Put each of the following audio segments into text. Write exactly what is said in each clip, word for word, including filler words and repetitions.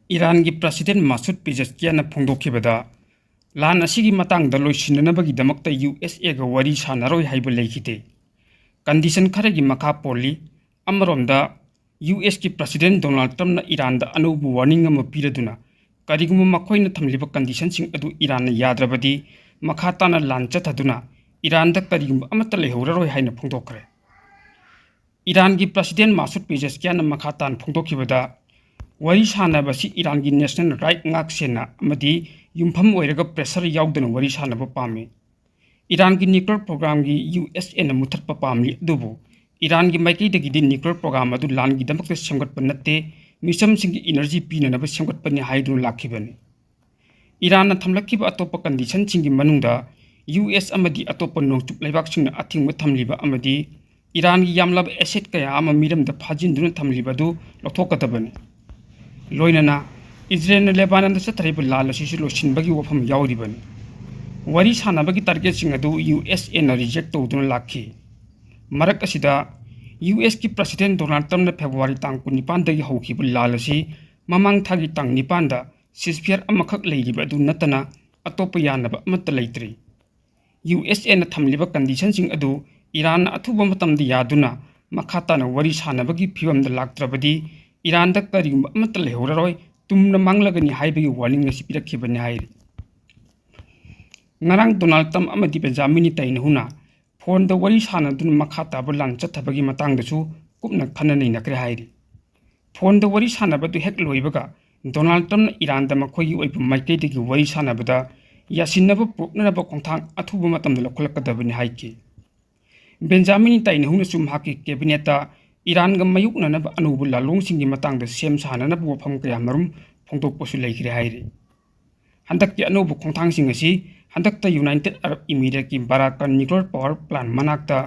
ꯏꯔꯥꯟꯒꯤ President ꯃꯥꯁꯨꯗ ꯄꯦꯖꯦꯁꯀꯤꯌꯥꯟꯅ ꯐꯣꯡꯗꯣꯛꯈꯤꯕꯗ, ꯂꯥꯟ ꯑꯁꯤꯒꯤ ꯃꯇꯥꯡꯗ ꯂꯣꯏꯁꯤꯟꯅꯅꯕꯒꯤꯗꯃꯛꯇ ꯌꯨ ꯑꯦꯁ ꯑꯦꯒ ꯋꯥꯔꯤ ꯁꯥꯟꯅꯔꯣꯏ ꯍꯥꯏꯕ ꯂꯩꯈꯤꯗꯦ꯫ Condition ꯈꯔꯒꯤ ꯃꯈꯥ ꯄꯣꯜꯂꯤ꯫ ꯑꯃꯔꯣꯝꯗ, ꯌꯨ ꯑꯦꯁꯀꯤ President ꯗꯣꯅꯥꯜꯗ ꯇ꯭ꯔꯝꯞꯅ ꯏꯔꯥꯟꯗ ꯑꯅꯧꯕ warning ꯑꯃ ꯄꯤꯔꯗꯨꯅ, ꯀꯔꯤꯒꯨꯝꯕ ꯃꯈꯣꯏꯅ ꯊꯝꯂꯤꯕ conditionꯁꯤꯡ ꯑꯗꯨ ꯏꯔꯥꯟꯅ ꯌꯥꯗ꯭ꯔꯕꯗꯤ, ꯃꯈꯥ ꯇꯥꯅ ꯂꯥꯟ ꯆꯠꯊꯗꯨꯅ ꯏꯔꯥꯟꯗ ꯀꯔꯤꯒꯨꯝꯕ ꯑꯃꯠꯇ ꯂꯩꯍꯧꯔꯔꯣꯏ ꯍꯥꯏꯅ ꯐꯣꯡꯗꯣꯛꯈ꯭ꯔꯦ꯫ ꯏꯔꯥꯟꯒꯤ President ꯃꯥꯁꯨꯗ ꯄꯦꯖꯦꯁꯀꯤꯌꯥꯟꯅ ꯃꯈꯥ ꯇꯥꯅ ꯐꯣꯡꯗꯣꯛꯈꯤꯕꯗ, ꯋꯥꯔꯤ ꯁꯥꯟꯅꯕꯁꯤ ꯏꯔꯥꯟꯒꯤ national right ꯉꯥꯛꯁꯦꯟꯅ ꯑꯃꯗꯤ ꯌꯨꯝꯐꯝ ꯑꯣꯏꯔꯒ pressure ꯌꯥꯎꯗꯅ ꯋꯥꯔꯤ ꯁꯥꯟꯅꯕ ꯄꯥꯝꯃꯤ꯫ ꯏꯔꯥꯟꯒꯤ nuclear programꯒꯤ ꯌꯨ ꯑꯦꯁ ꯑꯦꯅ ꯃꯨꯊꯠꯄ ꯄꯥꯝꯂꯤ, ꯑꯗꯨꯕꯨ ꯏꯔꯥꯟꯒꯤ ꯃꯥꯏꯀꯩꯗꯒꯤꯗꯤ nuclear program ꯑꯗꯨ ꯂꯥꯟꯒꯤꯗꯃꯛꯇ ꯁꯦꯝꯒꯠꯄ ꯅꯠꯇꯦ, ꯃꯤꯆꯝꯁꯤꯡꯒꯤ energy ꯄꯤꯅꯅꯕ ꯁꯦꯝꯒꯠꯄꯅꯤ ꯍꯥꯏꯗꯨꯅ ꯂꯥꯛꯈꯤꯕꯅꯤ꯫ ꯏꯔꯥꯟꯅ ꯊꯝꯂꯛꯈꯤꯕ ꯑꯇꯣꯞꯄ conditionꯁꯤꯡꯒꯤ ꯃꯅꯨꯡꯗ ꯌꯨ ꯑꯦꯁ ꯑꯃꯗꯤ ꯑꯇꯣꯞꯄ ꯅꯣꯡꯆꯨꯞ ꯂꯩꯕꯥꯛꯁꯤꯡꯅ ꯑꯊꯤꯡꯕ ꯊꯝꯂꯤꯕ ꯑꯃꯗꯤ ꯏꯔꯥꯟꯒꯤ ꯌꯥꯝꯂꯕ asset ꯀꯌꯥ ꯑꯃ ꯃꯤꯔꯝꯗ ꯐꯥꯖꯤꯟꯗꯨꯅ ꯊꯝꯂꯤꯕ ꯑꯗꯨ ꯂꯧꯊꯣꯛꯀꯗꯕꯅꯤ꯫ ꯂꯣꯏꯅꯅ ꯏꯖꯔꯦꯜꯅ ꯂꯦꯕꯥꯅꯟꯗ ꯆꯠꯊꯔꯤꯕ ꯂꯥꯟ ꯑꯁꯤꯁꯨ ꯂꯣꯏꯁꯤꯟꯕꯒꯤ ꯋꯥꯐꯝ ꯌꯥꯎꯔꯤꯕꯅꯤ꯫ ꯋꯥꯔꯤ ꯁꯥꯟꯅꯕꯒꯤ targetꯁꯤꯡ ꯑꯗꯨ ꯌꯨ ꯑꯦꯁ ꯑꯦꯅ reject ꯇꯧꯗꯨꯅ ꯂꯥꯛꯈꯤ꯫ ꯃꯔꯛ ꯑꯁꯤꯗ, ꯌꯨ ꯑꯦꯁꯀꯤ President ꯗꯣꯅꯥꯜꯗ ꯇ꯭ꯔꯝꯞꯅ ꯐꯦꯕ꯭ꯔꯨꯋꯥꯔꯤ ꯇꯥꯡ ꯀꯨꯟꯅꯤꯄꯥꯟꯗꯒꯤ ꯍꯧꯈꯤꯕ ꯂꯥꯟ ꯑꯁꯤ ꯃꯃꯥꯡ ꯊꯥꯒꯤ ꯇꯥꯡ ꯅꯤꯄꯥꯟꯗ ceasefire ꯑꯃꯈꯛ ꯂꯩꯔꯤꯕ ꯑꯗꯨ ꯅꯠꯇꯅ ꯑꯇꯣꯞꯄ ꯌꯥꯅꯕ ꯑꯃꯠꯇ ꯂꯩꯇ꯭ꯔꯤ꯫ ꯌꯨ ꯑꯦꯁ ꯑꯦꯅ ꯊꯝꯂꯤꯕ conditionꯁꯤꯡ ꯑꯗꯨ ꯏꯔꯥꯟꯅ ꯑꯊꯨꯕ ꯃꯇꯝꯗ ꯌꯥꯗꯨꯅ ꯃꯈꯥ ꯇꯥꯅ ꯋꯥꯔꯤ ꯁꯥꯟꯅꯕꯒꯤ ꯐꯤꯚꯝꯗ ꯂꯥꯛꯇ꯭ꯔꯕꯗꯤ ꯏꯔꯥꯟꯗ ꯀꯔꯤꯒꯨꯝꯕ ꯑꯃꯠꯇ ꯂꯩꯍꯧꯔꯔꯣꯏ, ꯇꯨꯝꯅ ꯃꯥꯡꯂꯒꯅꯤ ꯍꯥꯏꯕꯒꯤ warning ꯑꯁꯤ ꯄꯤꯔꯛꯈꯤꯕꯅꯤ ꯍꯥꯏꯔꯤ꯫ ꯉꯔꯥꯡ ꯗꯣꯅꯥꯜꯗ ꯇ꯭ꯔꯝꯞ ꯑꯃꯗꯤ ꯕꯦꯟꯖꯥꯃꯤꯟ ꯅꯦꯇꯥꯟꯌꯥꯍꯨꯅ phoneꯗ ꯋꯥꯔꯤ ꯁꯥꯟꯅꯗꯨꯅ ꯃꯈꯥ ꯇꯥꯕ ꯂꯥꯟ ꯆꯠꯊꯕꯒꯤ ꯃꯇꯥꯡꯗꯁꯨ ꯀꯨꯞꯅ ꯈꯟꯅ ꯅꯩꯅꯈ꯭ꯔꯦ ꯍꯥꯏꯔꯤ꯫ Phoneꯗ ꯋꯥꯔꯤ ꯁꯥꯟꯅꯕꯗꯨ ꯍꯦꯛ ꯂꯣꯏꯕꯒ ꯗꯣꯅꯥꯜꯗ ꯇ꯭ꯔꯝꯞꯅ ꯏꯔꯥꯟꯗ ꯃꯈꯣꯏꯒꯤ ꯑꯣꯏꯕ ꯃꯥꯏꯀꯩꯗꯒꯤ ꯋꯥꯔꯤ ꯁꯥꯟꯅꯕꯗ ꯌꯥꯁꯤꯟꯅꯕ ꯄꯨꯔꯛꯅꯅꯕ ꯈꯣꯡꯊꯥꯡ ꯑꯊꯨꯕ ꯃꯇꯝꯗ ꯂꯧꯈꯠꯂꯛꯀꯗꯕꯅꯤ ꯍꯥꯏꯈꯤ꯫ ꯕꯦꯟꯖꯥꯃꯤꯟ ꯅꯦꯇꯥꯟꯌꯥꯍꯨꯅꯁꯨ ꯃꯍꯥꯛꯀꯤ cabinetꯇ ꯏꯔꯥꯟꯒ ꯃꯥꯌꯣꯛꯅꯅꯕ ꯑꯅꯧꯕ ꯂꯥꯂꯣꯡꯁꯤꯡꯒꯤ ꯃꯇꯥꯡꯗ ꯁꯦꯝ ꯁꯥꯅꯅꯕ ꯋꯥꯐꯝ ꯀꯌꯥ ꯃꯔꯨꯝ ꯐꯣꯡꯗꯣꯛꯄꯁꯨ ꯂꯩꯈ꯭ꯔꯦ ꯍꯥꯏꯔꯤ꯫ ꯍꯟꯗꯛꯀꯤ ꯑꯅꯧꯕ ꯈꯣꯡꯊꯥꯡꯁꯤꯡ ꯑꯁꯤ ꯍꯟꯗꯛꯇ United Arab Emirateꯀꯤ ꯕꯔꯥꯀꯥꯟ nuclear power plant ꯃꯅꯥꯛꯇ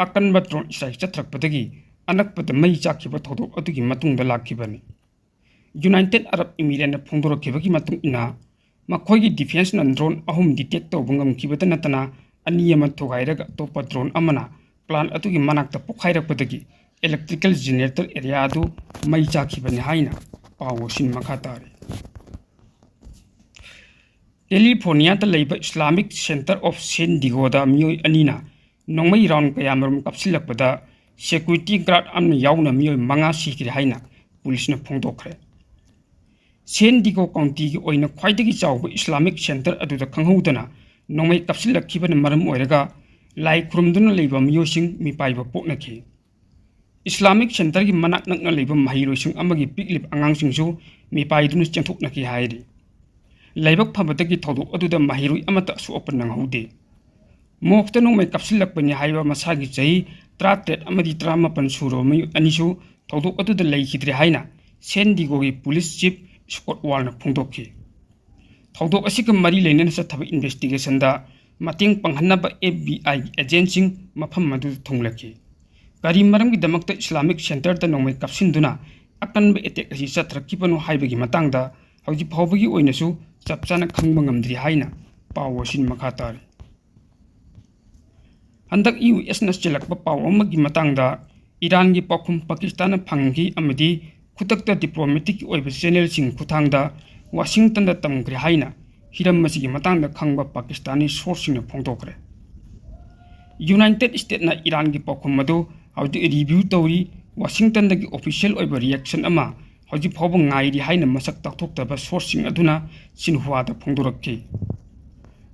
ꯑꯀꯟꯕ drone strike ꯆꯠꯊꯔꯛꯄꯗꯒꯤ ꯑꯅꯛꯄꯗ ꯃꯩ ꯆꯥꯛꯈꯤꯕ ꯊꯧꯗꯣꯛ ꯑꯗꯨꯒꯤ ꯃꯇꯨꯡꯗ ꯂꯥꯛꯈꯤꯕꯅꯤ꯫ United Arab Emirateꯅ ꯐꯣꯡꯗꯣꯔꯛꯈꯤꯕꯒꯤ ꯃꯇꯨꯡ ꯏꯟꯅ, ꯃꯈꯣꯏꯒꯤ defenceꯅ drone ꯑꯍꯨꯝ detect ꯇꯧꯕ ꯉꯝꯈꯤꯕꯇ ꯅꯠꯇꯅ, ꯑꯅꯤ ꯑꯃ ꯊꯨꯒꯥꯏꯔꯒ ꯑꯇꯣꯞꯄ drone ꯑꯃꯅ plant ꯑꯗꯨꯒꯤ ꯃꯅꯥꯛꯇ ꯄꯣꯈꯥꯏꯔꯛꯄꯗꯒꯤ electrical generator area ꯑꯗꯨ ꯃꯩ ꯆꯥꯛꯈꯤꯕꯅꯤ ꯍꯥꯏꯅ ꯄꯥꯎ ꯑꯁꯤꯅ ꯃꯈꯥ ꯇꯥꯔꯤ꯫ ꯀꯦꯂꯤꯐꯣꯔꯅꯤꯌꯥꯗ ꯂꯩꯕ Islamic Center of San Diegoꯗ ꯃꯤꯑꯣꯏ ꯑꯅꯤꯅ ꯅꯣꯡꯃꯩ round ꯀꯌꯥꯃꯔꯨꯝ ꯀꯥꯞꯁꯤꯜꯂꯛꯄꯗ security guard ꯑꯃ ꯌꯥꯎꯅ ꯃꯤꯑꯣꯏ ꯃꯉꯥ ꯁꯤꯈ꯭ꯔꯦ ꯍꯥꯏꯅ ꯄꯨꯂꯤꯁꯅ ꯐꯣꯡꯗꯣꯛꯈ꯭ꯔꯦ꯫ San Diego Countyꯒꯤ ꯑꯣꯏꯅ ꯈ꯭ꯋꯥꯏꯗꯒꯤ ꯆꯥꯎꯕ Islamic Center ꯑꯗꯨꯗ ꯈꯪꯍꯧꯗꯅ ꯅꯣꯡꯃꯩ ꯀꯥꯞꯁꯤꯜꯂꯛꯈꯤꯕꯅ ꯃꯔꯝ ꯑꯣꯏꯔꯒ ꯂꯥꯏ ꯈꯨꯔꯨꯝꯗꯨꯅ ꯂꯩꯕ ꯃꯤꯑꯣꯏꯁꯤꯡ ꯃꯤꯄꯥꯏꯕ ꯄꯣꯛꯅꯈꯤ꯫ Islamic Centerꯒꯤ ꯃꯅꯥꯛ ꯅꯛꯅ ꯂꯩꯕ ꯃꯍꯩꯔꯣꯏꯁꯤꯡ ꯑꯃꯒꯤ ꯄꯤꯛꯂꯤꯕ ꯑꯉꯥꯡꯁꯤꯡꯁꯨ ꯃꯤꯄꯥꯏꯗꯨꯅ ꯆꯦꯟꯊꯣꯛꯅꯈꯤ ꯍꯥꯏꯔꯤ꯫ ꯂꯥꯏꯕꯛ ꯐꯕꯗꯒꯤ ꯊꯧꯗꯣꯛ ꯑꯗꯨꯗ ꯃꯍꯩꯔꯣꯏ ꯑꯃꯠꯇ ꯑꯁꯣꯛ ꯑꯄꯟ ꯅꯪꯍꯧꯗꯦ꯫ Mosqueꯇ ꯅꯣꯡꯃꯩ ꯀꯥꯞꯁꯤꯜꯂꯛꯄꯅꯤ ꯍꯥꯏꯕ ꯃꯁꯥꯒꯤ ꯆꯍꯤ ꯇꯔꯥꯇꯔꯦꯠ ꯑꯃꯗꯤ ꯇꯔꯥꯃꯥꯄꯟ ꯁꯨꯔꯕ ꯃꯤꯑꯣꯏ ꯑꯅꯤꯁꯨ ꯊꯧꯗꯣꯛ ꯑꯗꯨꯗ ꯂꯩꯈꯤꯗ꯭ꯔꯦ ꯍꯥꯏꯅ San Diegoꯒꯤ ꯄꯨꯂꯤꯁ chief Scott Wallꯅ ꯐꯣꯡꯗꯣꯛꯈꯤ꯫ ꯊꯧꯗꯣꯛ ꯑꯁꯤꯒ ꯃꯔꯤ ꯂꯩꯅꯅ ꯆꯠꯊꯕ investigationꯗ ꯃꯇꯦꯡ ꯄꯥꯡꯍꯟꯅꯕ FBI agentꯁꯤꯡ ꯃꯐꯝ ꯑꯗꯨꯗ ꯊꯨꯡꯂꯈꯤ꯫ ꯀꯔꯤ ꯃꯔꯝꯒꯤꯗꯃꯛꯇ Islamic Centerꯗ ꯅꯣꯡꯃꯩ ꯀꯥꯞꯁꯤꯟꯗꯨꯅ ꯑꯀꯟꯕ attack ꯑꯁꯤ ꯆꯠꯊꯔꯛꯈꯤꯕꯅꯣ ꯍꯥꯏꯕꯒꯤ ꯃꯇꯥꯡꯗ ꯍꯧꯖꯤꯛ ꯐꯥꯎꯕꯒꯤ ꯑꯣꯏꯅꯁꯨ ꯆꯞ ꯆꯥꯅ ꯈꯪꯕ ꯉꯝꯗ꯭ꯔꯤ ꯍꯥꯏꯅ ꯄꯥꯎ ꯑꯁꯤꯅ ꯃꯈꯥ ꯇꯥꯔꯤ꯫ ꯍꯟꯗꯛ USꯅ ꯆꯦꯜꯂꯛꯄ ꯄꯥꯎ ꯑꯃꯒꯤ ꯃꯇꯥꯡꯗ ꯏꯔꯥꯟꯒꯤ ꯄꯥꯎꯈꯨꯝ ꯄꯥꯀꯤꯁꯇꯥꯟꯅ ꯐꯪꯈꯤ ꯑꯃꯗꯤ ꯈꯨꯗꯛꯇ diplomaticꯀꯤ ꯑꯣꯏꯕ channelꯁꯤꯡ ꯈꯨꯠꯊꯥꯡꯗ ꯋꯥꯁꯤꯡꯇꯟꯗ ꯇꯝꯈ꯭ꯔꯦ ꯍꯥꯏꯅ ꯍꯤꯔꯝ ꯑꯁꯤꯒꯤ ꯃꯇꯥꯡꯗ ꯈꯪꯕ ꯄꯥꯀꯤꯁꯇꯥꯅꯤ sourceꯁꯤꯡꯅ ꯐꯣꯡꯗꯣꯛꯈ꯭ꯔꯦ꯫ United Statesꯅ ꯏꯔꯥꯟꯒꯤ ꯄꯥꯎꯈꯨꯝ ꯑꯗꯨ ꯍꯧꯖꯤꯛ review ꯇꯧꯔꯤ꯫ ꯋꯥꯁꯤꯡꯇꯟꯗꯒꯤ official ꯑꯣꯏꯕ reaction ꯑꯃ ꯍꯧꯖꯤꯛ ꯐꯥꯎꯕ ꯉꯥꯏꯔꯤ ꯍꯥꯏꯅ ꯃꯁꯛ ꯇꯥꯛꯊꯣꯛꯇꯕ sourceꯁꯤꯡ ꯑꯗꯨꯅ ꯁꯤꯟꯍꯨꯋꯥꯗ ꯐꯣꯡꯗꯣꯔꯛꯈꯤ꯫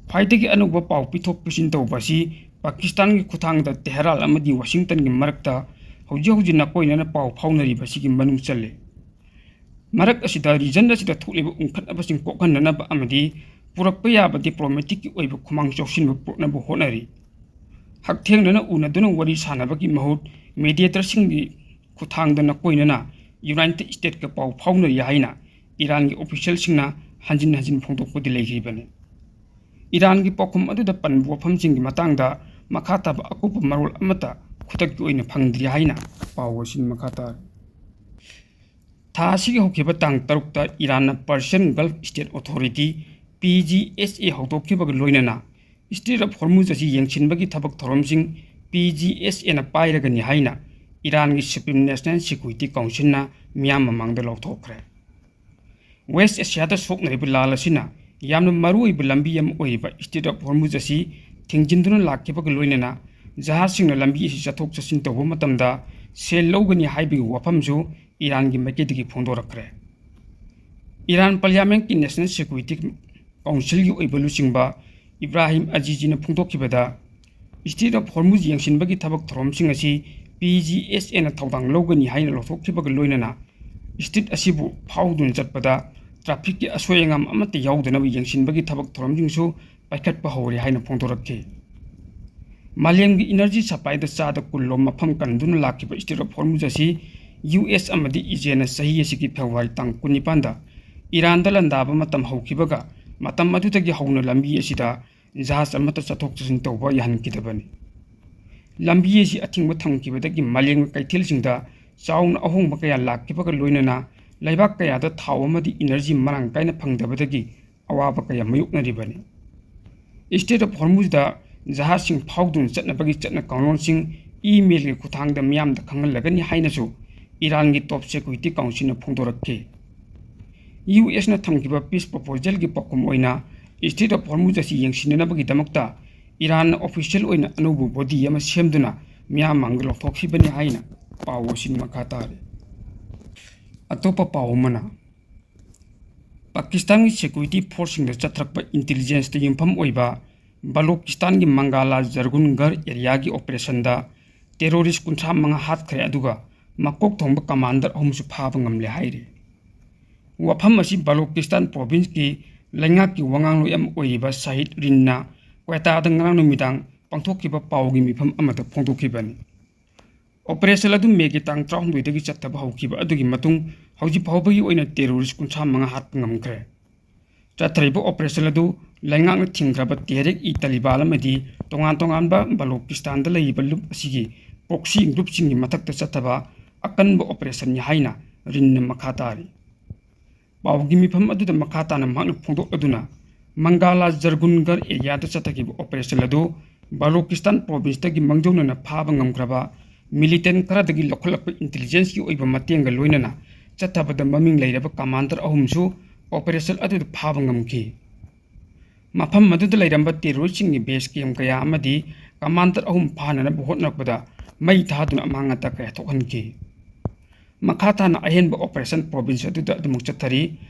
ꯈ꯭ꯋꯥꯏꯗꯒꯤ ꯑꯅꯧꯕ ꯄꯥꯎ ꯄꯤꯊꯣꯛ ꯄꯤꯁꯤꯟ ꯇꯧꯕ ꯑꯁꯤ ꯄꯥꯀꯤꯁꯇꯥꯟꯒꯤ ꯈꯨꯠꯊꯥꯡꯗ ꯇꯦꯍꯔꯥꯟ ꯑꯃꯗꯤ ꯋꯥꯁꯤꯡꯇꯟꯒꯤ ꯃꯔꯛꯇ ꯍꯧꯖꯤꯛ ꯍꯧꯖꯤꯛ ꯅꯥꯀꯣꯏꯅꯅ ꯄꯥꯎ ꯐꯥꯎꯅꯔꯤꯕ ꯑꯁꯤꯒꯤ ꯃꯅꯨꯡ ꯆꯜꯂꯤ꯫ ꯃꯔꯛ ꯑꯁꯤꯗ region ꯑꯁꯤꯗ ꯊꯣꯛꯂꯤꯕ ꯎꯪꯈꯠꯅꯕꯁꯤꯡ ꯀꯣꯛꯍꯟꯅꯅꯕ ꯑꯃꯗꯤ ꯄꯨꯔꯛꯄ ꯌꯥꯕ diplomaticꯀꯤ ꯑꯣꯏꯕ ꯈꯨꯃꯥꯡ ꯆꯥꯎꯁꯤꯟꯕ ꯄꯨꯔꯛꯅꯕ ꯍꯣꯠꯅꯔꯤ꯫ ꯍꯛꯊꯦꯡꯅꯅ ꯎꯅꯗꯨꯅ ꯋꯥꯔꯤ ꯁꯥꯟꯅꯕꯒꯤ ꯃꯍꯨꯠ mediatorꯁꯤꯡꯒꯤ ꯈꯨꯠꯊꯥꯡꯗ ꯅꯥꯀꯣꯏꯅꯅ United Statesꯀ ꯄꯥꯎ ꯐꯥꯎꯅꯔꯤ ꯍꯥꯏꯅ ꯏꯔꯥꯟꯒꯤ officialꯁꯤꯡꯅ ꯍꯟꯖꯤꯟ ꯍꯟꯖꯤꯟ ꯐꯣꯡꯗꯣꯛꯄꯗꯤ ꯂꯩꯈꯤꯕꯅꯤ꯫ ꯏꯔꯥꯟꯒꯤ ꯄꯥꯎꯈꯨꯝ ꯑꯗꯨꯗ ꯄꯟꯕ ꯋꯥꯐꯝꯁꯤꯡꯒꯤ ꯃꯇꯥꯡꯗ ꯃꯈꯥ ꯇꯥꯕ ꯑꯀꯨꯞꯄ ꯃꯔꯣꯜ ꯑꯃꯠꯇ ꯈꯨꯗꯛꯀꯤ ꯑꯣꯏꯅ ꯐꯪꯗ꯭ꯔꯤ ꯍꯥꯏꯅ ꯄꯥꯎ ꯑꯁꯤꯅ ꯃꯈꯥ ꯇꯥꯔꯤ꯫ ꯊꯥ ꯑꯁꯤꯒꯤ ꯍꯧꯈꯤꯕ ꯇꯥꯡ ꯇꯔꯨꯛꯇ ꯏꯔꯥꯟꯅ Persian Gulf State Authority, PGSA, ꯍꯧꯗꯣꯛꯈꯤꯕꯒ ꯂꯣꯏꯅꯅ Strait of Hormuz ꯑꯁꯤ ꯌꯦꯡꯁꯤꯟꯕꯒꯤ ꯊꯕꯛ ꯊꯧꯔꯝꯁꯤꯡ PGSAꯅ ꯄꯥꯏꯔꯒꯅꯤ ꯍꯥꯏꯅ ꯏꯔꯥꯟꯒꯤ Supreme National Security Councilꯅ ꯃꯤꯌꯥꯝ ꯃꯃꯥꯡꯗ ꯂꯥꯎꯊꯣꯛꯈ꯭ꯔꯦ꯫ ꯋꯦꯁ ꯑꯦꯁꯤꯌꯥꯗ ꯁꯣꯛꯅꯔꯤꯕ ꯂꯥꯜ ꯑꯁꯤꯅ ꯌꯥꯝꯅ ꯃꯔꯨꯑꯣꯏꯕ ꯂꯝꯕꯤ ꯑꯃ ꯑꯣꯏꯔꯤꯕ ꯁ꯭ꯇ꯭ꯔꯦꯠ ꯑꯣꯐ ꯍꯣꯔꯃꯨꯖ ꯑꯁꯤ ꯊꯤꯡꯖꯤꯟꯗꯨꯅ ꯂꯥꯛꯈꯤꯕꯒ ꯂꯣꯏꯅꯅ ꯖꯍꯥꯖꯁꯤꯡꯅ ꯂꯝꯕꯤ ꯑꯁꯤ ꯆꯠꯊꯣꯛ ꯆꯠꯁꯤꯟ ꯇꯧꯕ ꯃꯇꯝꯗ ꯁꯦꯜ ꯂꯧꯒꯅꯤ ꯍꯥꯏꯕꯒꯤ ꯋꯥꯐꯝꯁꯨ ꯏꯔꯥꯟꯒꯤ ꯃꯥꯏꯀꯩꯗꯒꯤ ꯐꯣꯡꯗꯣꯔꯛꯈ꯭ꯔꯦ꯫ ꯏꯔꯥꯟ ꯄꯥꯔꯂꯤꯌꯥꯃꯦꯟꯠꯀꯤ ꯅꯦꯁꯅꯦꯜ ꯁꯦꯀ꯭ꯌꯨꯔꯤꯇꯤ ꯀꯥꯎꯟꯁꯤꯜꯒꯤ ꯑꯣꯏꯕ ꯂꯨꯆꯤꯡꯕ ꯏꯕ꯭ꯔꯥꯍꯤꯝ ꯑꯖꯤꯖꯤꯅ ꯐꯣꯡꯗꯣꯛꯈꯤꯕꯗ, ꯁ꯭ꯇ꯭ꯔꯦꯠ ꯑꯣꯐ ꯍꯣꯔꯃꯨꯖ ꯌꯦꯡꯁꯤꯟꯕꯒꯤ ꯊꯕꯛ ꯊꯧꯔꯝꯁꯤꯡ ꯑꯁꯤ ꯄꯤ ꯖꯤ ꯑꯦꯁ ꯑꯦꯅ ꯊꯧꯗꯥꯡ ꯂꯧꯒꯅꯤ ꯍꯥꯏꯅ ꯂꯧꯊꯣꯛꯈꯤꯕꯒ ꯂꯣꯏꯅꯅ ꯁ꯭ꯇ꯭ꯔꯦꯠ ꯑꯁꯤꯕꯨ ꯐꯥꯎꯗꯨꯅ ꯆꯠꯄꯗ ꯇ꯭ꯔꯥꯐꯤꯛꯀꯤ ꯑꯁꯣꯏ ꯑꯉꯥꯝ ꯑꯃꯠꯇ ꯌꯥꯎꯗꯅꯕ ꯌꯦꯡꯁꯤꯟꯕꯒꯤ ꯊꯕꯛ ꯊꯧꯔꯝꯁꯤꯡꯁꯨ ꯄꯥꯏꯈꯠꯄ ꯍꯧꯔꯦ ꯍꯥꯏꯅ ꯐꯣꯡꯗꯣꯔꯛꯈꯤ꯫ ꯃꯥꯂꯦꯝꯒꯤ ꯏꯅꯔꯖꯤ ꯁꯄ꯭ꯂꯥꯏꯗ ꯆꯥꯗ ꯀꯨꯟ ꯂꯣꯝ ꯃꯐꯝ ꯀꯟꯗꯨꯅ ꯂꯥꯛꯈꯤꯕ ꯁ꯭ꯇ꯭ꯔꯦꯠ ꯑꯣꯐ ꯍꯣꯔꯃꯨꯖ ꯑꯁꯤ ꯌꯨ ꯑꯦꯁ ꯑꯃꯗꯤ ꯏꯖꯔꯦꯜꯅ ꯆꯍꯤ ꯑꯁꯤꯒꯤ ꯐꯦꯕ꯭ꯔꯨꯋꯥꯔꯤ ꯇꯥꯡ ꯀꯨꯟꯅꯤꯄꯥꯟꯗ ꯏꯔꯥꯟꯗ ꯂꯥꯟꯗꯥꯕ ꯃꯇꯝ ꯍꯧꯈꯤꯕꯒ ꯃꯇꯝ ꯑꯗꯨꯗꯒꯤ ꯍꯧꯅ ꯂꯝꯕꯤ ꯑꯁꯤꯗ ꯖꯍꯥꯖ ꯑꯃꯠꯇ ꯆꯠꯊꯣꯛ ꯆꯠꯁꯤꯟ ꯇꯧꯕ ꯌꯥꯍꯟꯈꯤꯗꯕꯅꯤ꯫ ꯂꯝꯕꯤ ꯑꯁꯤ ꯑꯊꯤꯡꯕ ꯊꯝꯈꯤꯕꯗꯒꯤ ꯃꯥꯂꯦꯝꯒꯤ ꯀꯩꯊꯦꯜꯁꯤꯡꯗ ꯆꯥꯎꯅ ꯑꯍꯣꯡꯕ ꯀꯌꯥ ꯂꯥꯛꯈꯤꯕꯒ ꯂꯣꯏꯅꯅ ꯂꯩꯕꯥꯛ ꯀꯌꯥꯗ ꯊꯥꯎ ꯑꯃꯗꯤ ꯏꯅꯔꯖꯤ ꯃꯔꯥꯡ ꯀꯥꯏꯅ ꯐꯪꯗꯕꯗꯒꯤ ꯑꯋꯥꯕ ꯀꯌꯥ ꯃꯥꯌꯣꯛꯅꯔꯤꯕꯅꯤ꯫ ꯁ꯭ꯇ꯭ꯔꯦꯠ ꯑꯣꯐ ꯍꯣꯔꯃꯨꯖꯗ ꯖꯍꯥꯖꯁꯤꯡ ꯐꯥꯎꯗꯨꯅ ꯆꯠꯅꯕꯒꯤ ꯆꯠꯅ ꯀꯥꯡꯂꯣꯟꯁꯤꯡ ꯏꯃꯦꯜꯒꯤ ꯈꯨꯠꯊꯥꯡꯗ ꯃꯤꯌꯥꯝꯗ ꯈꯪꯍꯜꯂꯒꯅꯤ ꯍꯥꯏꯅꯁꯨ ꯏꯔꯥꯟꯒꯤ ꯇꯣꯞ ꯁꯦꯀ꯭ꯌꯨꯔꯤꯇꯤ ꯀꯥꯎꯟꯁꯤꯜꯅ ꯐꯣꯡꯗꯣꯔꯛꯈꯤ꯫ ꯌꯨ ꯑꯦꯁꯅ ꯊꯝꯈꯤꯕ ꯄꯤꯁ ꯄ꯭ꯔꯣꯄꯣꯖꯦꯜꯒꯤ ꯄꯥꯎꯈꯨꯝ ꯑꯣꯏꯅ ꯁ꯭ꯇ꯭ꯔꯦꯠ ꯑꯣꯐ ꯍꯣꯔꯃꯨꯖ ꯑꯁꯤ ꯌꯦꯡꯁꯤꯟꯅꯅꯕꯒꯤꯗꯃꯛꯇ ꯏꯔꯥꯟꯅ ꯑꯣꯐꯤꯁꯤꯌꯦꯜ ꯑꯣꯏꯅ ꯑꯅꯧꯕ ꯕꯣꯗꯤ ꯑꯃ ꯁꯦꯝꯗꯨꯅ ꯃꯤꯌꯥꯝ ꯃꯥꯡꯗ ꯂꯧꯊꯣꯛꯈꯤꯕꯅꯤ ꯍꯥꯏꯅ ꯄꯥꯎ ꯑꯁꯤ ꯃꯈꯥ ꯇꯥꯔꯤ꯫ ꯑꯇꯣꯞꯄ ꯄꯥꯎ ꯑꯃꯅ, ꯄꯥꯀꯤꯁꯇꯥꯟꯒꯤ ꯁꯦꯀ꯭ꯌꯨꯔꯤꯇꯤ ꯐꯣꯔꯁꯁꯤꯡꯗ ꯆꯠꯊꯔꯛꯄ ꯏꯟꯇꯦꯂꯤꯖꯦꯟꯁꯇ ꯌꯨꯝꯐꯝ ꯑꯣꯏꯕ ꯕꯂꯣꯀꯤꯁꯇꯥꯟꯒꯤ ꯃꯪꯒꯥꯂꯥ ꯖꯔꯒꯨꯟꯒꯔ ꯑꯦꯔꯤꯌꯥꯒꯤ ꯑꯣꯄꯔꯦꯁꯟꯗ ꯇꯦꯔꯣꯔꯤꯁ ꯀꯨꯟꯊ꯭ꯔꯥ ꯃꯉꯥ ꯍꯥꯠꯈ꯭ꯔꯦ, ꯑꯗꯨꯒ ꯃꯀꯣꯛ ꯊꯣꯡꯕ ꯀꯃꯥꯟꯗꯔ ꯑꯍꯨꯝꯁꯨ ꯐꯥꯕ ꯉꯝꯂꯦ ꯍꯥꯏꯔꯤ꯫ ꯋꯥꯐꯝ ꯑꯁꯤ ꯕꯂꯣꯀꯤꯁꯇꯥꯟ ꯄ꯭ꯔꯣꯚꯤꯟꯁꯀꯤ ꯂꯩꯉꯥꯛꯀꯤ ꯋꯥꯉꯥꯡꯂꯣꯏ ꯑꯃ ꯑꯣꯏꯔꯤꯕ ꯁꯍꯤꯗ ꯔꯤꯟꯅ ꯀ꯭ꯋꯦꯇꯥꯗ ꯉꯔꯥꯡ ꯅꯨꯃꯤꯗꯥꯡ ꯄꯥꯡꯊꯣꯛꯈꯤꯕ ꯄꯥꯎꯒꯤ ꯃꯤꯐꯝ ꯑꯃꯗ ꯐꯣꯡꯗꯣꯛꯈꯤꯕꯅꯤ꯫ ꯑꯣꯄꯔꯦꯁꯟ ꯑꯗꯨ ꯃꯦꯒꯤ ꯇꯥꯡ ꯇꯔꯥꯍꯨꯝꯗꯣꯏꯗꯒꯤ ꯆꯠꯊꯕ ꯍꯧꯈꯤꯕ ꯑꯗꯨꯒꯤ ꯃꯇꯨꯡ ꯍꯧꯖꯤꯛ ꯐꯥꯎꯕꯒꯤ ꯑꯣꯏꯅ ꯇꯦꯔꯣꯔꯤꯁ ꯀꯨꯟꯊ꯭ꯔꯥ ꯃꯉꯥ ꯍꯥꯠꯄ ꯉꯝꯈ꯭ꯔꯦ꯫ ꯆꯠꯊꯔꯤꯕ ꯑꯣꯄꯔꯦꯁꯟ ꯑꯗꯨ ꯂꯩꯉꯥꯛꯅ ꯊꯤꯡꯈ꯭ꯔꯕ ꯇꯦꯍꯔꯤꯛ ꯏ ꯇꯥꯂꯤꯕꯥꯟ ꯑꯃꯗꯤ ꯇꯣꯉꯥꯟ ꯇꯣꯉꯥꯟꯕ ꯕꯂꯣꯀꯤꯁꯇꯥꯟꯗ ꯂꯩꯔꯤꯕ ꯂꯨꯞ ꯑꯁꯤꯒꯤ ꯄ꯭ꯔꯣꯛꯁꯤ ꯒ꯭ꯔꯨꯞꯁꯤꯡꯒꯤ ꯃꯊꯛꯇ ꯆꯠꯊꯕ ꯑꯀꯟꯕ ꯑꯣꯄꯔꯦꯁꯟꯅꯤ ꯍꯥꯏꯅ ꯔꯤꯟꯅ ꯃꯈꯥ ꯇꯥꯔꯤ꯫ ꯄꯥꯎꯒꯤ ꯃꯤꯐꯝ ꯑꯗꯨꯗ ꯃꯈꯥ ꯇꯥꯅ ꯃꯍꯥꯛꯅ ꯐꯣꯡꯗꯣꯛꯂꯗꯨꯅ, ꯃꯪꯒꯥꯂꯥ ꯖꯔꯒꯨꯟꯒꯔ ꯑꯦꯔꯤꯌꯥꯗ ꯆꯠꯊꯈꯤꯕ ꯑꯣꯄꯔꯦꯁꯟ ꯑꯗꯨ ꯕꯂꯣꯀꯤꯁꯇꯥꯟ ꯄ꯭ꯔꯣꯚꯤꯟꯁꯇꯒꯤ ꯃꯥꯡꯖꯧꯅꯅ ꯐꯥꯕ ꯉꯝꯈ꯭ꯔꯕ ꯃꯤꯂꯤꯇꯦꯟ ꯈꯔꯗꯒꯤ ꯂꯧꯈꯠꯂꯛꯄ ꯏꯟꯇꯦꯂꯤꯖꯦꯟꯁꯀꯤ ꯑꯣꯏꯕ ꯃꯇꯦꯡꯒ ꯂꯣꯏꯅꯅ ꯆꯠꯊꯕꯗ ꯃꯃꯤꯡ ꯂꯩꯔꯕ commander ꯑꯍꯨꯝꯁꯨ operation ꯑꯗꯨꯗ ꯐꯥꯕ ꯉꯝꯈꯤ꯫ ꯃꯐꯝ ꯑꯗꯨꯗ ꯂꯩꯔꯝꯕ terroristꯁꯤꯡꯒꯤ base camp ꯀꯌꯥ ꯑꯃꯗꯤ commander ꯑꯍꯨꯝ ꯐꯥꯅꯅꯕ ꯍꯣꯠꯅꯔꯛꯄꯗ ꯃꯩ ꯊꯥꯗꯨꯅ ꯑꯃꯥꯡ ꯑꯇꯥ ꯀꯌꯥ ꯊꯣꯛꯍꯟꯈꯤ꯫ ꯃꯈꯥ ꯇꯥꯅ ꯑꯍꯦꯟꯕ operation province ꯑꯗꯨꯗ ꯑꯗꯨꯃꯛ ꯆꯠꯊꯔꯤ꯫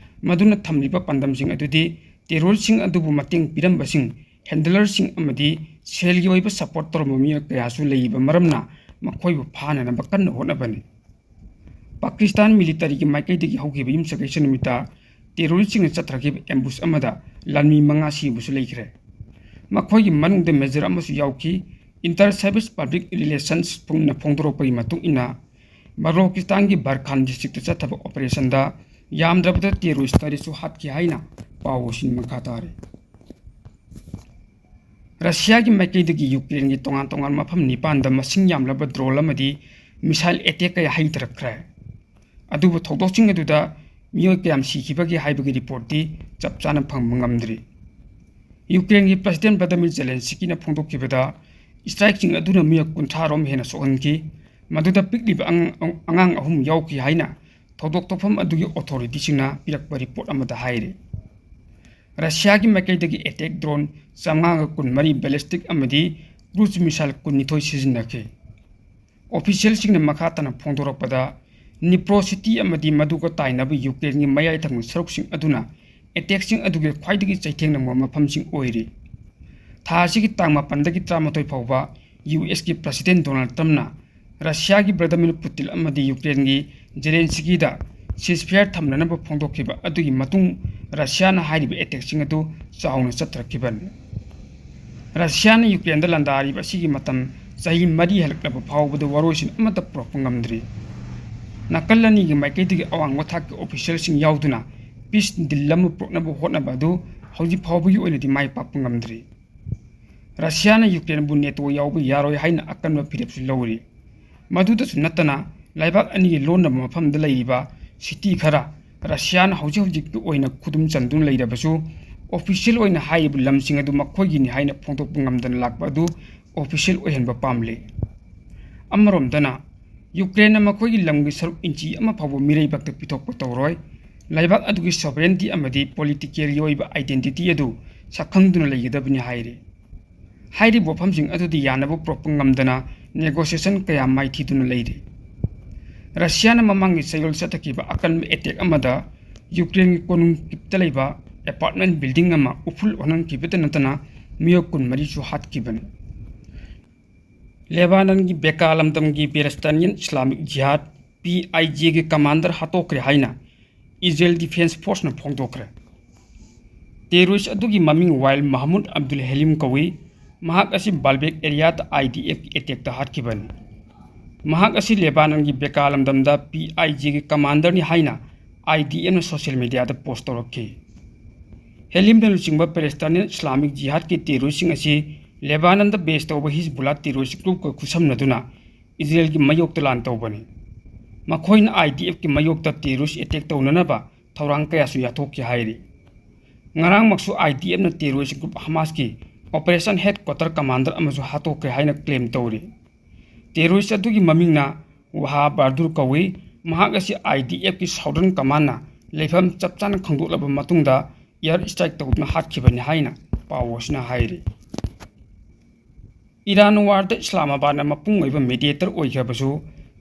ꯃꯗꯨꯅ ꯊꯝꯂꯤꯕ ꯄꯥꯟꯗꯝꯁꯤꯡ ꯑꯗꯨꯗꯤ terroristꯁꯤꯡ ꯑꯗꯨꯕꯨ ꯃꯇꯦꯡ ꯄꯤꯔꯝꯕꯁꯤꯡ, handlerꯁꯤꯡ ꯑꯃꯗꯤ ꯁꯦꯜꯒꯤ ꯑꯣꯏꯕ support ꯇꯧꯔꯝꯕ ꯃꯤꯑꯣꯏ ꯀꯌꯥꯁꯨ ꯂꯩꯕ ꯃꯔꯝꯅ ꯃꯈꯣꯏꯕꯨ ꯐꯥꯅꯅꯕ ꯀꯟꯅ ꯍꯣꯠꯅꯕꯅꯤ꯫ ꯄꯥꯀꯤꯁꯇꯥꯟ militaryꯒꯤ ꯃꯥꯏꯀꯩꯗꯒꯤ ꯍꯧꯈꯤꯕ ꯌꯨꯝꯁꯀꯩꯁ ꯅꯨꯃꯤꯠꯇ terroristꯁꯤꯡꯅ ꯆꯠꯊꯔꯛꯈꯤꯕ ambush ꯑꯃꯗ ꯂꯥꯟꯃꯤ ꯃꯉꯥ ꯁꯤꯕꯁꯨ ꯂꯩꯈ꯭ꯔꯦ꯫ ꯃꯈꯣꯏꯒꯤ ꯃꯅꯨꯡꯗ major ꯑꯃꯁꯨ ꯌꯥꯎꯈꯤ꯫ Inter Service Public Relations ꯄꯨꯡꯅ ꯐꯣꯡꯗꯣꯔꯛꯄꯒꯤ ꯃꯇꯨꯡ ꯏꯟꯅ, ꯕꯂꯣꯆꯤꯁꯇꯥꯟꯒꯤ ꯕꯔꯈꯥꯟ districtꯇ ꯆꯠꯊꯕ operationꯗ ꯌꯥꯝꯗ꯭ꯔꯕꯗ terrorist ꯇꯔꯦꯠꯁꯨ ꯍꯥꯠꯈꯤ ꯍꯥꯏꯅ ꯄꯥꯎ ꯑꯁꯤꯅ ꯃꯈꯥ ꯇꯥꯔꯤ꯫ ꯔꯁꯤꯌꯥꯒꯤ ꯃꯥꯏꯀꯩꯗꯒꯤ ꯌꯨꯀ꯭ꯔꯦꯟꯒꯤ ꯇꯣꯉꯥꯟ ꯇꯣꯉꯥꯟꯕ ꯃꯐꯝ ꯅꯤꯄꯥꯟꯗ ꯃꯁꯤꯡ ꯌꯥꯝꯂꯕ drone ꯑꯃꯗꯤ missile attack ꯀꯌꯥ ꯍꯩꯊꯔꯛꯈ꯭ꯔꯦ꯫ ꯑꯗꯨꯕꯨ ꯊꯧꯗꯣꯛꯁꯤꯡ ꯑꯗꯨꯗ ꯃꯤꯑꯣꯏ ꯀꯌꯥꯝ ꯁꯤꯈꯤꯕꯒꯦ ꯍꯥꯏꯕꯒꯤ reportꯇꯤ ꯆꯞ ꯆꯥꯅ ꯐꯪꯕ ꯉꯝꯗ꯭ꯔꯤ꯫ ꯌꯨꯀ꯭ꯔꯦꯟꯒꯤ President Volodymyr Zelenskyꯅ ꯐꯣꯡꯗꯣꯛꯈꯤꯕꯗ, strikeꯁꯤꯡ ꯑꯗꯨꯅ ꯃꯤꯑꯣꯏ ꯀꯨꯟꯊ꯭ꯔꯥ ꯔꯣꯝ ꯍꯦꯟꯅ ꯁꯣꯛꯍꯟꯈꯤ, ꯃꯗꯨꯗ ꯄꯤꯛꯂꯤꯕ ꯑꯉꯥꯡ, ꯑꯉꯥꯡ ꯑꯍꯨꯝ ꯌꯥꯎꯈꯤ ꯍꯥꯏꯅ ꯊꯧꯗꯣꯛ ꯊꯣꯛꯐꯝ ꯑꯗꯨꯒꯤ authorityꯁꯤꯡꯅ ꯄꯤꯔꯛꯄ report ꯑꯃꯗ ꯍꯥꯏꯔꯤ꯫ ꯔꯁꯤꯌꯥꯒꯤ ꯃꯥꯏꯀꯩꯗꯒꯤ attack drone ꯆꯥꯝꯃꯉꯥꯒ ꯀꯨꯟꯃꯔꯤ, ballistic ꯑꯃꯗꯤ cruise missile ꯀꯨꯟꯅꯤꯊꯣꯏ ꯁꯤꯖꯤꯟꯅꯈꯤ꯫ Officialꯁꯤꯡꯅ ꯃꯈꯥ ꯇꯥꯅ ꯐꯣꯡꯗꯣꯔꯛꯄꯗ, Dnipro city ꯑꯃꯗꯤ ꯃꯗꯨꯒ ꯇꯥꯏꯅꯕ ꯌꯨꯀ꯭ꯔꯦꯟꯒꯤ ꯃꯌꯥꯏ ꯊꯪꯕ ꯁꯔꯨꯛꯁꯤꯡ ꯑꯗꯨꯅ attackꯁꯤꯡ ꯑꯗꯨꯒꯤ ꯈ꯭ꯋꯥꯏꯗꯒꯤ ꯆꯩꯊꯦꯡ ꯅꯪꯕ ꯃꯐꯝꯁꯤꯡ ꯑꯣꯏꯔꯤ꯫ ꯊꯥ ꯑꯁꯤꯒꯤ ꯇꯥꯡ ꯃꯥꯄꯟꯗꯒꯤ ꯇꯔꯥꯃꯥꯊꯣꯏ ꯐꯥꯎꯕ USꯀꯤ President Donald Trumpꯅ ꯔꯁꯤꯌꯥꯒꯤ Vladimir Putin ꯑꯃꯗꯤ ꯌꯨꯀ꯭ꯔꯦꯟꯒꯤ Zelenskyꯗ ceasefire ꯊꯝꯅꯅꯕ ꯐꯣꯡꯗꯣꯛꯈꯤꯕ ꯑꯗꯨꯒꯤ ꯃꯇꯨꯡ, ꯔꯁꯤꯌꯥꯅ ꯍꯥꯏꯔꯤꯕ attackꯁꯤꯡ ꯑꯗꯨ ꯆꯥꯎꯅ ꯆꯠꯊꯔꯛꯈꯤꯕꯅꯤ꯫ ꯔꯁꯤꯌꯥꯅ ꯌꯨꯀ꯭ꯔꯦꯟꯗ ꯂꯥꯟꯗꯥꯔꯤꯕ ꯑꯁꯤꯒꯤ ꯃꯇꯝ ꯆꯍꯤ ꯃꯔꯤ ꯍꯦꯜꯂꯛꯂꯕ ꯐꯥꯎꯕꯗ ꯋꯥꯔꯣꯏꯁꯤꯟ ꯑꯃꯠꯇ ꯄꯨꯔꯛꯄ ꯉꯝꯗ꯭ꯔꯤ꯫ ꯅꯥꯀꯜ ꯑꯅꯤꯒꯤ ꯃꯥꯏꯀꯩꯗꯒꯤ ꯑꯋꯥꯡꯕ ꯊꯥꯛꯀꯤ officialꯁꯤꯡ ꯌꯥꯎꯗꯨꯅ peace deal ꯑꯃ ꯄꯨꯔꯛꯅꯕ ꯍꯣꯠꯅꯕ ꯑꯗꯨ ꯍꯧꯖꯤꯛ ꯐꯥꯎꯕꯒꯤ ꯑꯣꯏꯅꯗꯤ ꯃꯥꯏ ꯄꯥꯛꯄ ꯉꯝꯗ꯭ꯔꯤ꯫ ꯔꯁꯤꯌꯥꯅ ꯌꯨꯀ꯭ꯔꯦꯟꯕꯨ NATO ꯌꯥꯎꯕ ꯌꯥꯔꯣꯏ ꯍꯥꯏꯅ ꯑꯀꯟꯕ ꯐꯤꯔꯦꯞꯁꯨ ꯂꯧꯔꯤ꯫ ꯃꯗꯨꯗꯁꯨ ꯅꯠꯇꯅ, ꯂꯩꯕꯥꯛ ꯑꯅꯤꯒꯤ ꯂꯣꯟꯅꯕ ꯃꯐꯝꯗ ꯂꯩꯔꯤꯕ city ꯈꯔ ꯔꯁꯤꯌꯥꯅ ꯍꯧꯖꯤꯛ ꯍꯧꯖꯤꯛꯀꯤ ꯑꯣꯏꯅ ꯈꯨꯗꯨꯝ ꯆꯟꯗꯨꯅ ꯂꯩꯔꯕꯁꯨ, official ꯑꯣꯏꯅ ꯍꯥꯏꯔꯤꯕ ꯂꯝꯁꯤꯡ ꯑꯗꯨ ꯃꯈꯣꯏꯒꯤꯅꯤ ꯍꯥꯏꯅ ꯐꯣꯡꯗꯣꯛꯄ ꯉꯝꯗꯅ ꯂꯥꯛꯄ ꯑꯗꯨ official ꯑꯣꯏꯍꯟꯕ ꯄꯥꯝꯂꯤ꯫ ꯑꯃꯔꯣꯝꯗꯅ, ꯌꯨꯀ꯭ꯔꯦꯟꯅ ꯃꯈꯣꯏꯒꯤ ꯂꯝꯒꯤ ꯁꯔꯨꯛ ꯏꯟꯆꯤ ꯑꯃ ꯐꯥꯎꯕ ꯃꯤꯔꯩꯕꯥꯛꯇ ꯄꯤꯊꯣꯛꯄ ꯇꯧꯔꯣꯏ꯫ ꯂꯩꯕꯥꯛ ꯑꯗꯨꯒꯤ sovereignty ꯑꯃꯗꯤ politicalꯒꯤ ꯑꯣꯏꯕ identity ꯑꯗꯨ ꯁꯛꯈꯪꯗꯨꯅ ꯂꯩꯒꯗꯕꯅꯤ ꯍꯥꯏꯔꯤ꯫ ꯍꯥꯏꯔꯤꯕ ꯋꯥꯐꯝꯁꯤꯡ ꯑꯗꯨꯗꯤ ꯌꯥꯅꯕ ꯄꯨꯔꯛꯄ ꯉꯝꯗꯅ negotiation ꯀꯌꯥ ꯃꯥꯏꯊꯤꯗꯨꯅ ꯂꯩꯔꯤ꯫ ꯔꯁꯤꯌꯥꯅ ꯃꯃꯥꯡꯒꯤ ꯆꯌꯣꯜ ꯆꯠꯊꯈꯤꯕ ꯑꯀꯟꯕ attack ꯑꯃꯗ ꯌꯨꯀ꯭ꯔꯦꯟꯒꯤ ꯀꯣꯅꯨꯡ ꯀꯤꯞꯇ ꯂꯩꯕ apartment building ꯑꯃ ꯎꯐꯨꯜ ꯑꯣꯟꯍꯟꯈꯤꯕꯇ ꯅꯠꯇꯅ ꯃꯤꯑꯣꯏ ꯀꯨꯟꯃꯔꯤꯁꯨ ꯍꯥꯠꯈꯤꯕꯅꯤ꯫ ꯂꯦꯕꯥꯅꯟꯒꯤ ꯕꯦꯀꯥ ꯂꯝꯗꯝꯒꯤ Palestinian Islamic Jihad, P I J ꯒꯤ commander ꯍꯥꯠꯇꯣꯛꯈ꯭ꯔꯦ ꯍꯥꯏꯅ Israel Defense Forceꯅ ꯐꯣꯡꯗꯣꯛꯈ꯭ꯔꯦ꯫ Terrorist ꯑꯗꯨꯒꯤ ꯃꯃꯤꯡ ꯋꯥꯏꯜ ꯃꯍꯃꯨꯗ ꯑꯕꯗꯨꯜ ꯍꯦꯂꯤꯝ ꯀꯧꯏ꯫ ꯃꯍꯥꯛ ꯑꯁꯤ ꯕꯥꯜꯕꯦꯛ areaꯗ I D Fꯀꯤ attackꯇ ꯍꯥꯠꯈꯤꯕꯅꯤ꯫ ꯃꯍꯥꯛ ꯑꯁꯤ ꯂꯦꯕꯥꯅꯟꯒꯤ ꯕꯦꯀꯥ ꯂꯝꯗꯝꯗ P I Jꯒꯤ commanderꯅꯤ ꯍꯥꯏꯅ I D Fꯅ social mediaꯗ post ꯇꯧꯔꯛꯈꯤ꯫ ꯍꯦꯂꯤꯝꯅ ꯂꯨꯆꯤꯡꯕ Palestinian Islamic Jihadꯀꯤ terroristꯁꯤꯡ ꯑꯁꯤ ꯂꯦꯕꯥꯅꯟꯗ base ꯇꯧꯕ ꯍꯤꯖꯕꯨꯜꯂꯥ terrorist groupꯀ ꯈꯨꯠꯁꯝꯅꯗꯨꯅ ꯏꯖꯔꯦꯜꯒꯤ ꯃꯥꯌꯣꯛꯇ ꯂꯥꯟ ꯇꯧꯕꯅꯤ꯫ ꯃꯈꯣꯏꯅ I D Fꯀꯤ ꯃꯥꯌꯣꯛꯇ terrorist attack ꯇꯧꯅꯅꯕ ꯊꯧꯔꯥꯡ ꯀꯌꯥꯁꯨ ꯌꯥꯊꯣꯛꯈꯤ ꯍꯥꯏꯔꯤ꯫ ꯉꯔꯥꯡꯃꯛꯁꯨ I D Fꯅ terrorist group Hamasꯀꯤ operation headquarter commander ꯑꯃꯁꯨ ꯍꯥꯠꯇꯣꯛꯈ꯭ꯔꯦ ꯍꯥꯏꯅ claim ꯇꯧꯔꯤ꯫ Terrorist ꯑꯗꯨꯒꯤ ꯃꯃꯤꯡꯅ ꯋꯥꯍꯥ ꯕꯥꯔꯗꯨꯔ ꯀꯧꯏ꯫ ꯃꯍꯥꯛ ꯑꯁꯤ I D Fꯀꯤ Southern Commandꯅ ꯂꯩꯐꯝ ꯆꯞ ꯆꯥꯅ ꯈꯪꯗꯣꯛꯂꯕ ꯃꯇꯨꯡꯗ air strike ꯇꯧꯗꯨꯅ ꯍꯥꯠꯈꯤꯕꯅꯤ ꯍꯥꯏꯅ ꯄꯥꯎ ꯑꯁꯤꯅ ꯍꯥꯏꯔꯤ꯫ Iran warꯗ Islamabadꯅ ꯃꯄꯨꯡ ꯑꯣꯏꯕ mediator ꯑꯣꯏꯈ꯭ꯔꯕꯁꯨ,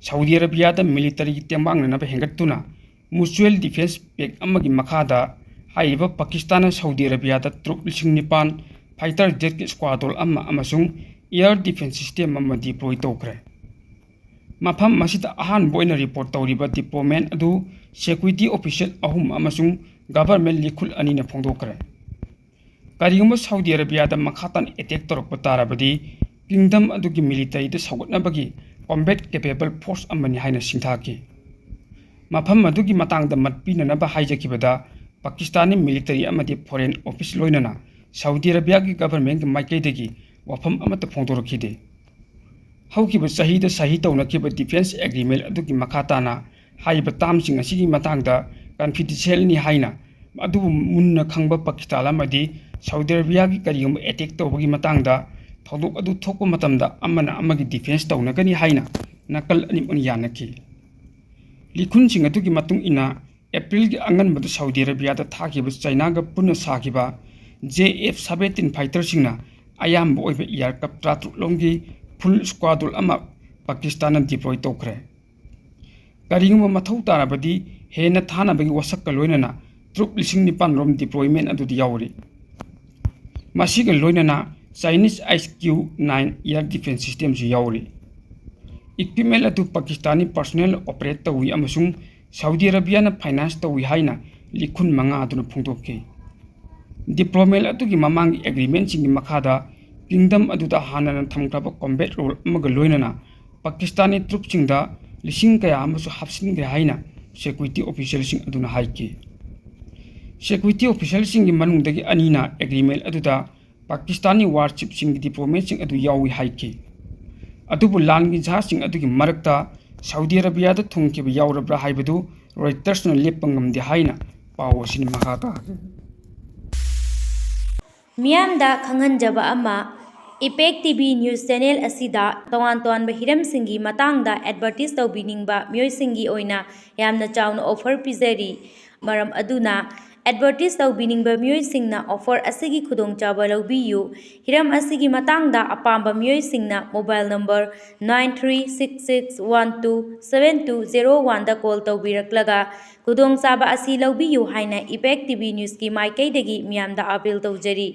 Saudi Arabiaꯗ militaryꯒꯤ ꯇꯦꯡꯕꯥꯡꯅꯅꯕ ꯍꯦꯟꯒꯠꯇꯨꯅ mutual defense pact ꯑꯃꯒꯤ ꯃꯈꯥꯗ ꯍꯥꯏꯔꯤꯕ ꯄꯥꯀꯤꯁꯇꯥꯟꯅ Saudi Arabiaꯗ troop ꯂꯤꯁꯤꯡ ꯅꯤꯄꯥꯟ, fighter jetꯀꯤ squadron ꯑꯃ ꯑꯃꯁꯨꯡ air defense system ꯑꯃ deploy ꯇꯧꯈ꯭ꯔꯦ꯫ ꯃꯐꯝ ꯑꯁꯤꯗ ꯑꯍꯥꯟꯕ ꯑꯣꯏꯅ report ꯇꯧꯔꯤꯕ deployment ꯑꯗꯨ security official ꯑꯍꯨꯝ ꯑꯃꯁꯨꯡ government ꯂꯤꯈꯨꯜ ꯑꯅꯤꯅ ꯐꯣꯡꯗꯣꯛꯈ꯭ꯔꯦ꯫ ꯀꯔꯤꯒꯨꯝꯕ Saudi Arabiaꯗ ꯃꯈꯥ ꯇꯥꯅ attack ꯇꯧꯔꯛꯄ ꯇꯥꯔꯕꯗꯤ, kingdom ꯑꯗꯨꯒꯤ militaryꯗ ꯁꯧꯒꯠꯅꯕꯒꯤ combat capable force ꯑꯃꯅꯤ ꯍꯥꯏꯅ ꯁꯤꯡꯊꯥꯈꯤ꯫ ꯃꯐꯝ ꯑꯗꯨꯒꯤ ꯃꯇꯥꯡꯗ ꯃꯠ ꯄꯤꯅꯅꯕ ꯍꯥꯏꯖꯈꯤꯕꯗ, ꯄꯥꯀꯤꯁꯇꯥꯟꯒꯤ military ꯑꯃꯗꯤ foreign office ꯂꯣꯏꯅꯅ Saudi Arabiaꯒꯤ governmentꯀꯤ ꯃꯥꯏꯀꯩꯗꯒꯤ ꯋꯥꯐꯝ ꯑꯃꯠꯇ ꯐꯣꯡꯗꯣꯔꯛꯈꯤꯗꯦ꯫ ꯍꯧꯈꯤꯕ ꯆꯍꯤꯗ ꯁꯍꯤ ꯇꯧꯅꯈꯤꯕ defense agreement ꯑꯗꯨꯒꯤ ꯃꯈꯥ ꯇꯥꯅ ꯍꯥꯏꯔꯤꯕ termꯁꯤꯡ ꯑꯁꯤꯒꯤ ꯃꯇꯥꯡꯗ confidentialꯅꯤ ꯍꯥꯏꯅ, ꯑꯗꯨꯕꯨ ꯃꯨꯟꯅ ꯈꯪꯕ ꯄꯥꯀꯤꯁꯇꯥꯟ ꯑꯃꯗꯤ Saudi Arabiaꯒꯤ ꯀꯔꯤꯒꯨꯝꯕ attack ꯇꯧꯕꯒꯤ ꯃꯇꯥꯡꯗ ꯊꯧꯗꯣꯛ ꯑꯗꯨ ꯊꯣꯛꯄ ꯃꯇꯝꯗ ꯑꯃꯅ ꯑꯃꯒꯤ defense ꯇꯧꯅꯒꯅꯤ ꯍꯥꯏꯅ ꯅꯥꯀꯜ ꯑꯅꯤꯃꯛꯅ ꯌꯥꯅꯈꯤ꯫ ꯂꯤꯈꯨꯟꯁꯤꯡ ꯑꯗꯨꯒꯤ ꯃꯇꯨꯡ ꯏꯟꯅ, ꯑꯦꯄ꯭ꯔꯤꯜꯒꯤ ꯑꯉꯟꯕꯗ ꯁꯥꯎꯗꯤ ꯑꯔꯥꯕꯤꯌꯥꯗ ꯊꯥꯈꯤꯕ ꯆꯥꯏꯅꯥꯒ ꯄꯨꯟꯅ ꯁꯥꯈꯤꯕ J F seventeen fighterꯁꯤꯡꯅ ꯑꯌꯥꯝꯕ ꯑꯣꯏꯕ aircraft ꯇꯔꯥꯇꯔꯨꯛ ꯂꯣꯝꯒꯤ full squadron ꯑꯃ ꯄꯥꯀꯤꯁꯇꯥꯟꯅ deploy ꯇꯧꯈ꯭ꯔꯦ꯫ ꯀꯔꯤꯒꯨꯝꯕ ꯃꯊꯧ ꯇꯥꯔꯕꯗꯤ, ꯍꯦꯟꯅ ꯊꯥꯅꯕꯒꯤ ꯋꯥꯁꯛꯀ ꯂꯣꯏꯅꯅ troop ꯂꯤꯁꯤꯡ ꯅꯤꯄꯥꯟ ꯔꯣꯝ deployment ꯑꯗꯨꯗ ꯌꯥꯎꯔꯤ꯫ ꯃꯁꯤꯒ ꯂꯣꯏꯅꯅ Chinese IQ-9 air defense systemꯁꯨ ꯌꯥꯎꯔꯤ꯫ Equipment ꯑꯗꯨ ꯄꯥꯀꯤꯁꯇꯥꯅꯤ personnel operate ꯇꯧꯏ ꯑꯃꯁꯨꯡ ꯁꯥꯎꯗꯤ ꯑꯔꯥꯕꯤꯌꯥꯅ finance ꯇꯧꯏ ꯍꯥꯏꯅ ꯂꯤꯈꯨꯟ ꯃꯉꯥ ꯑꯗꯨꯅ ꯐꯣꯡꯗꯣꯛꯈꯤ꯫ Deployment ꯑꯗꯨꯒꯤ ꯃꯃꯥꯡꯒꯤ agreementꯁꯤꯡꯒꯤ ꯃꯈꯥꯗ, kingdom ꯑꯗꯨꯗ ꯍꯥꯟꯅꯅ ꯊꯝꯈ꯭ꯔꯕ combat rule ꯑꯃꯒ ꯂꯣꯏꯅꯅ ꯄꯥꯀꯤꯁꯇꯥꯅꯤ troopꯁꯤꯡꯗ ꯂꯤꯁꯤꯡ ꯀꯌꯥ ꯑꯃꯁꯨ ꯍꯥꯞꯆꯤꯟꯈ꯭ꯔꯦ ꯍꯥꯏꯅ security officialꯁꯤꯡ ꯑꯗꯨꯅ ꯍꯥꯏꯈꯤ꯫ Security officialꯁꯤꯡꯒꯤ ꯃꯅꯨꯡꯗꯒꯤ ꯑꯅꯤꯅ agreement ꯑꯗꯨꯗ ꯄꯥꯀꯤꯁꯇꯥꯅꯤ warshipꯁꯤꯡꯒꯤ diplomatꯁꯤꯡ ꯑꯗꯨ ꯌꯥꯎꯏ ꯍꯥꯏꯈꯤ꯫ ꯑꯗꯨꯕꯨ ꯂꯥꯟꯒꯤ ꯖꯍꯥꯖꯁꯤꯡ ꯑꯗꯨꯒꯤ ꯃꯔꯛꯇ ꯁꯥꯎꯗꯤ ꯑꯔꯥꯕꯤꯌꯥꯗ ꯊꯨꯡꯈꯤꯕ ꯌꯥꯎꯔꯕ꯭ꯔꯥ ꯍꯥꯏꯕꯗꯨ Reutersꯅ ꯂꯦꯞꯄ ꯉꯝꯗꯦ ꯍꯥꯏꯅ ꯄꯥꯎ ꯑꯁꯤꯅ ꯃꯈꯥ ꯇꯥꯈꯤ꯫ ꯃꯤꯌꯥꯝꯗ ꯈꯪꯍꯟꯖꯕ ꯑꯃ, ꯏꯄꯦꯛ ꯇꯤ ꯚꯤ news channel ꯑꯁꯤꯗ ꯇꯣꯉꯥꯟ ꯇꯣꯉꯥꯟꯕ ꯍꯤꯔꯝꯁꯤꯡꯒꯤ ꯃꯇꯥꯡꯗ advertise ꯇꯧꯕꯤꯅꯤꯡꯕ ꯃꯤꯑꯣꯏꯁꯤꯡꯒꯤ ꯑꯣꯏꯅ ꯌꯥꯝꯅ ꯆꯥꯎꯅ offer ꯄꯤꯖꯔꯤ꯫ ꯃꯔꯝ ꯑꯗꯨꯅ, advertise ꯇꯧꯕꯤꯅꯤꯡꯕ ꯃꯤꯑꯣꯏꯁꯤꯡꯅ offer ꯑꯁꯤꯒꯤ ꯈꯨꯗꯣꯡꯆꯥꯕ ꯂꯧꯕꯤꯌꯨ꯫ ꯍꯤꯔꯝ ꯑꯁꯤꯒꯤ ꯃꯇꯥꯡꯗ ꯑꯄꯥꯝꯕ ꯃꯤꯑꯣꯏꯁꯤꯡꯅ mobile number nine three six six one two seven two zero oneꯗ call ꯇꯧꯕꯤꯔꯛꯂꯒ ꯈꯨꯗꯣꯡꯆꯥꯕ ꯑꯁꯤ ꯂꯧꯕꯤꯌꯨ ꯍꯥꯏꯅ ꯏꯄꯦꯛ ꯇꯤ ꯚꯤ newsꯀꯤ ꯃꯥꯏꯀꯩꯗꯒꯤ ꯃꯤꯌꯥꯝꯗ appeal ꯇꯧꯖꯔꯤ꯫